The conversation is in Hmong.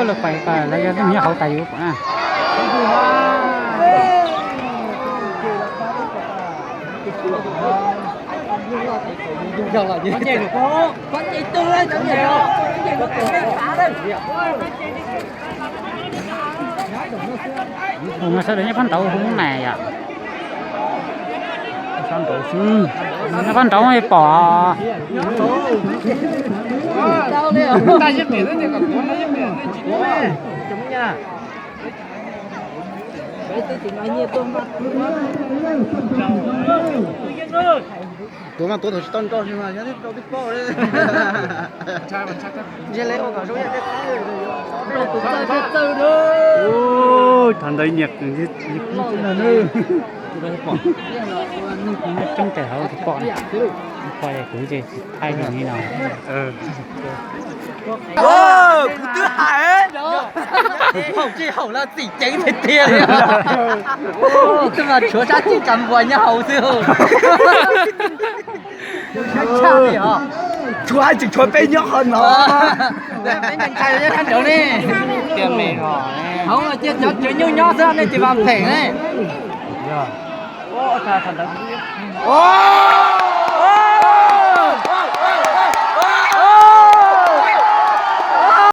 Lawv pais kom lawv yog leej nyob hauv tas yuav pom na. Hu no sawv daws nyob phab ntawd hu nais yom. Nyob phab ntawd pom. Tuav mas tuav thaum tsis tau nroj xwb mas yog twb rau twb paub li. Ntshe lawv ua kom zoo yam tej txawj, rau tus txawj thiaj txawj na. Thaum ntawd nyias kwv nyias kwv txawj no na. Tseeb tes hauv tsis pom, pom kwv ces tsis thaij li no. Kuv twb hais, haum tsis haum los txim ceev tiag tiag li. Ib tug mas tshuav sab ceg kas npuas nyob hauv xwb. Tshuav tseem tshuav peb nyob qhov no. Peb ntshai ntshai nyob sab nraud ne. Hauv no cia cov tswv nyuj nyob xwb nej ces vas phem ne.